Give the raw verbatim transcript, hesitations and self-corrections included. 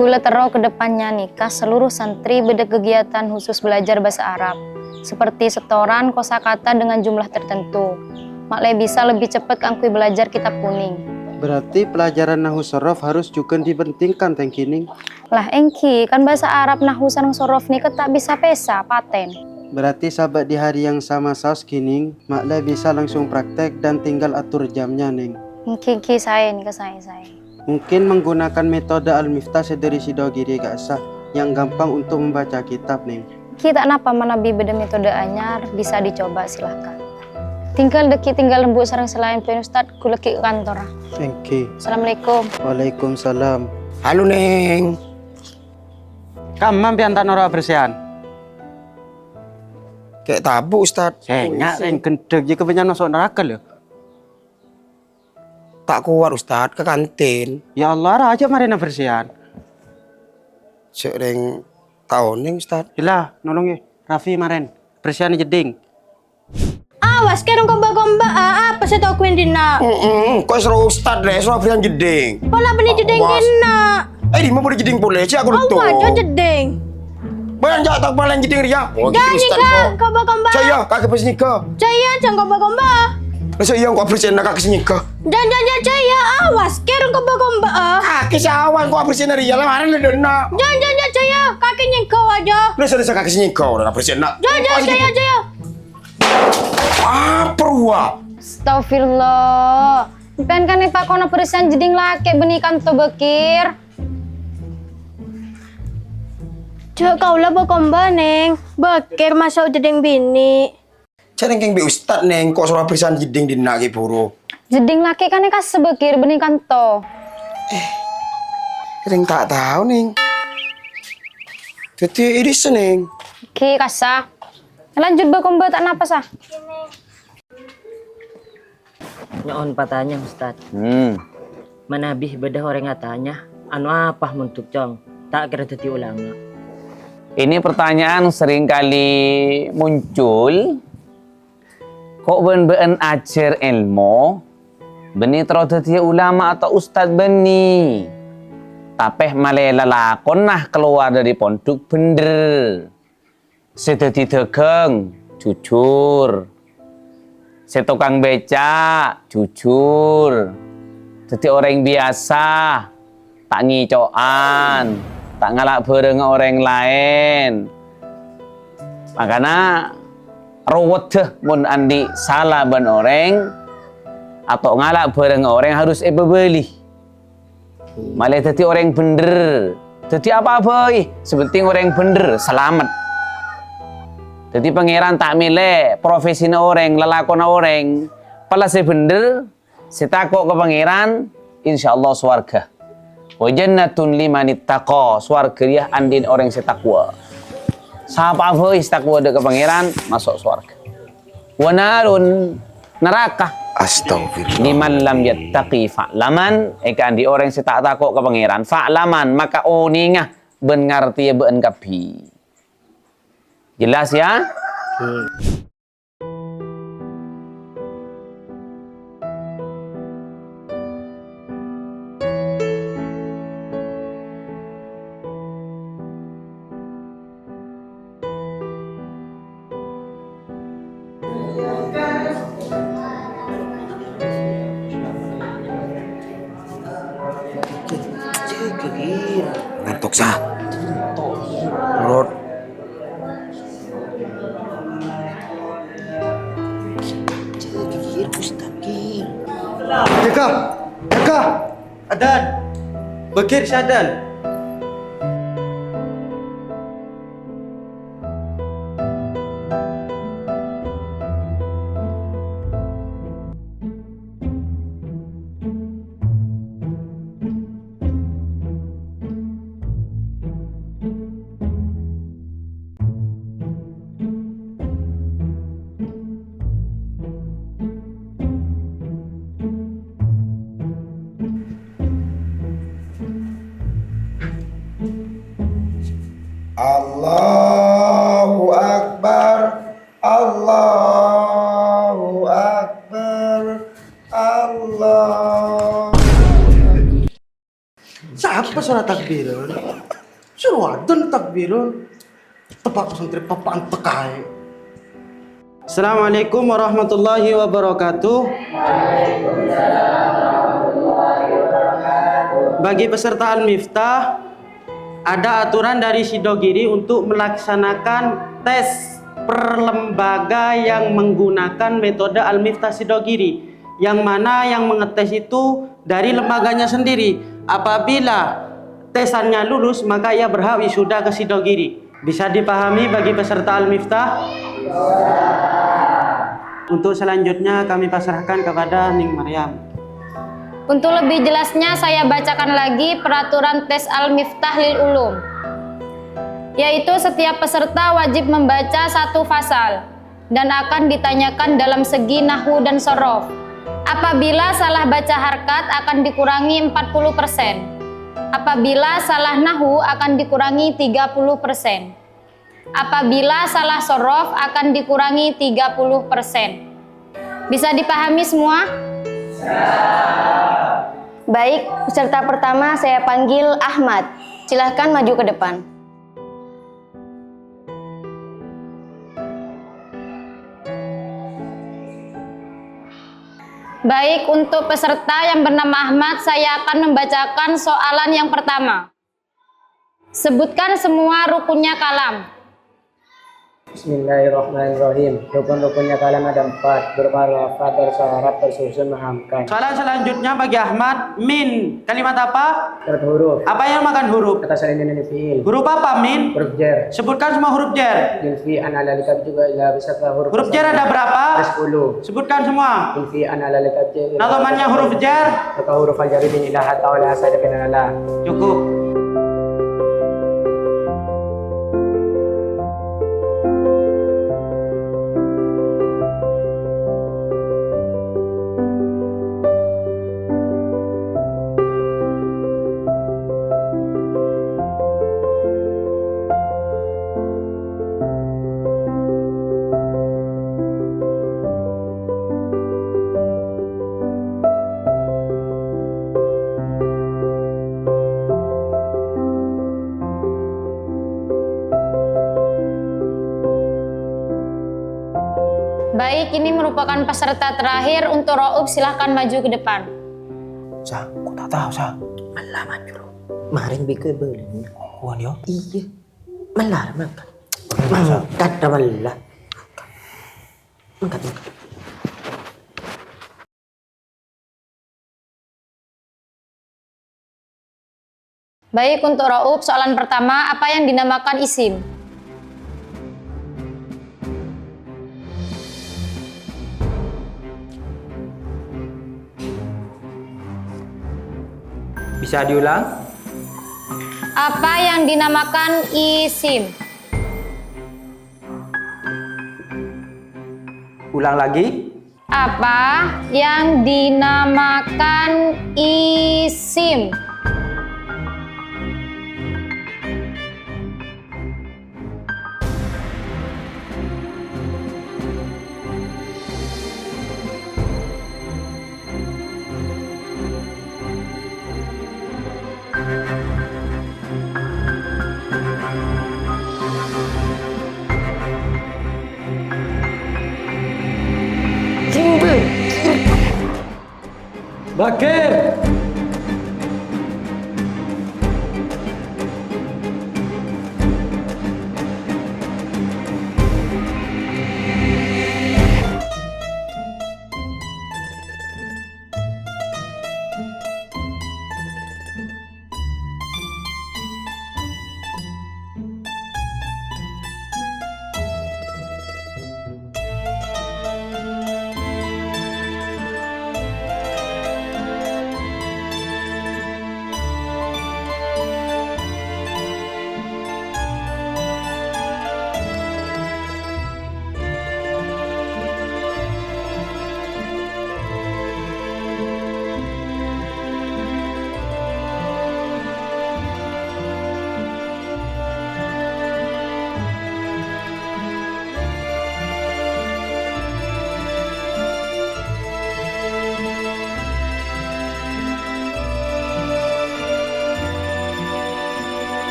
Kaulâ terro ka depannya nèka seluruh santri bâdâ kegiatan khusus belajar bhâsa Arab, seperti setoran kosakata dengan jumlah tertentu. Ma'lè bisa lebih cepet kaangghuy belajar kitab kuning. Berarti pelajaran nahwu sorof harus jhughân dipentingkan, Tèng Kining? Lah èngghi, kan bhâsa Arab nahwu sareng sorof nèka ta' bisa pèsa, patèn. Berarti sabâ' di hari yang sama saos, Kining, ma'lè bisa langsung praktek dan tinggal atur jamnya, Nèng. Èngghi, èngghi, saè nèka, saè, saè. Mungkin menggunakan metode Al-Miftah sè dâri Sidogiri ka'issa, yang gampang untuk membaca kitab, Nèng. Èngghi, ta' napa manabi bâdâ metode anyar, bisa dicoba, silahkan. Tinggal dâgghi', tinggal embu' sareng sè laèn, bân Ustad, kaulâ ghi' ka kantor, ah. Èngghi. Assalamualaikum. Waalaikumsalam. Halo, Nèng. Kamma sampèyan ta' noro' abersihan? Kè' tabu', Ustad. Sènga' rèng gendhek jiyâ kabânnya'an maso' naraka, lho. Ta' kowat, Ustad, ka kantin. Ya Allah, arajâ marèna abersihan. Sè rèng ta' onèng, Ustad. Ella, nolongè Raffi marèn. Abersihan jeddhing. Awas, kèrèng komba-komba, a-, apa sè tao ghun dinna'? Mm-mm, kok soro ustad, rè, soro abersihan jeddhing. Pola bânnè jeddhing kènna'. Eh, dimma bâdâ jeddhing polè, cè' aku lento. Awas, jhâ' jeddhing. Bân, jhâ' tao palèng jeddhing rèya. Oh, jhâ' nyèngghâ, komba-komba. Jhâ' iyâ, kakè pas nyèngghâ. Jhâ' iyâ, jhâ' komba-komba. Masa iyâ, engko' abersihin kakè sè nyèngghâ. Jhâ', jhâ', jhâ', jhâ' iyâ, awas, kèrèng komba-komba. Kakè sè awas, engko' abersihin rèya, la marèn lè dâ'enna'. Jhâ', jhâ', jhâ', jhâ' iyâ, kakè nyèngghâ, wajâ. Lha, sè kakè sè nyèngghâ, ora abersihin. Jhâ', jhâ', jhâ' iyâ, jhâ' iyâ. Apa rowa? Astagfirullah. Sampèyan kan èpakon abersihan jeddhing lakè' bânnè kanto Bakir. Jhâ' kaulâ bâ-kombâ, Nèng. Bakir maso' jeddhing binè'. Jhâ' rèng kèng bi' ustad, Nèng, kok soro abersihan jeddhing dinna' ghi' buru. Jeddhing lakè' kan èkassa Bakir bânnè kanto. Eh, rèng ta' tao, Nèng. Dhâddhi è dissa, Nèng. Ghi' kassa. Lanjut bâ-kombâ ta' napa, sa. Nyo'on patanya, Ustad. Hmm. Manabi bâdâ orèng atanya, "Anu apa mon duk, Cong? Ta' kèra dhâddhi ulama?" Ini pertanyaan sering kali muncul. Ko' bân-bâ'ân ajhâr èlmo, bânnè terro dhâddhiyâ ulama atau ustad bânnè. Tapè malè lalakonna kalowar dâri pondhuk bhendher. Sè dhâddhi dhâghâng, jujur. Sè tokang bèca', jujur. Dhâddhi orèng biyasa, ta' ngèco'an, ta' ngala' bhârângnga orèng laèn. Makana, roweddhâ mon andi' sala bân orèng, ato' ngala' bhârângnga orèng harus èpabâli. Malè dhâddhi orèng bhendher. Dhâddhi apa bhâi, sè penting orèng bhendher, salamet. Dhâddhi Pangèran ta' mèlè profesina orèng, lalakonna orèng. Pala sè bhendher, sè tako' ka Pangèran, insyaallah sowarghâ. "Wa jannatun limanittaqa," sowarghâ rèya andi'na orèng sè takwa. Sapa bhâi sè takwa dâ' ka Pangèran, maso' sowarghâ. "Wa narun," naraka. Astagfirullah. "Liman lam yattaqi fa'laman," èkaandi' orèng sè ta' tako' ka Pangèran. "Fa'laman," maka onènga bân ngartèya bâ'ân kabbhi. Jelas, ya? Hmm. Ngantok, sa. Nurut. Jaga! Jaga! Adan! Bakir, sè adan! Allahu Akbar, Allahu Akbar, Allah. Sapa Pas ora takbiran, soro adzan takbiran. Tepa' pesantren papa'an tekaè. Assalamualaikum warahmatullahi wabarakatuh. Bagi peserta Al-Miftah, ada aturan dari Sidogiri untuk melaksanakan tes per lembaga yang menggunakan metode Al-Miftah Sidogiri, yang mana yang mengetes itu dari lembaganya sendiri. Apabila tesannya lulus, maka ia berhak wisuda ke Sidogiri. Bisa dipahami bagi peserta Al-Miftah? Untuk selanjutnya kami pasrahkan kepada Ning Maryam. Untuk lebih jelasnya, saya bacakan lagi peraturan tes Al-Miftah lil Ulum, yaitu setiap peserta wajib membaca satu fasal dan akan ditanyakan dalam segi nahwu dan sorof. Apabila salah baca harkat, akan dikurangi empat puluh persen. Apabila salah nahwu, akan dikurangi tiga puluh persen. Apabila salah sorof, akan dikurangi tiga puluh persen. Bisa dipahami semua? Baik, peserta pertama saya panggil Ahmad. Silahkan maju ke depan. Baik, untuk peserta yang bernama Ahmad, saya akan membacakan soalan yang pertama. Sebutkan semua rukunnya kalam. Bismillahirrahmanirrahim. Rukun-rukunnya kalam ada empat, berupa lafaz, berupa i'rab, bersusun, menghamkan. Soalan selanjutnya bagi Ahmad, min. Kalimat apa? Syarat huruf. Apa yang makan huruf? Kata selain dari fi'il. Huruf apa, min? Huruf jar. Sebutkan semua huruf jar. Yunfi an alal kitab juga ila beserta huruf. Huruf jar ada berapa? Ada sepuluh. Sebutkan semua. Yunfi an alal kitab juga. Nadhamannya huruf jar. Maka huruf al-jar ini ila hatta wala asada bin ala. Cukup. Baik, ini merupakan peserta terakhir. Untuk Rauf, silahkan maju ke depan. Sa, kok tak tahu, Sa? Malah maju, Ro. Maring biko beli. Kuan yo? Iya. Malah, mangkat. Mangkat, malah. Mangkat, mangkat. Baik, untuk Rauf, soalan pertama, apa yang dinamakan isim? Bisa diulang? Apa yang dinamakan isim? Ulang lagi. Apa yang dinamakan isim? Bakir.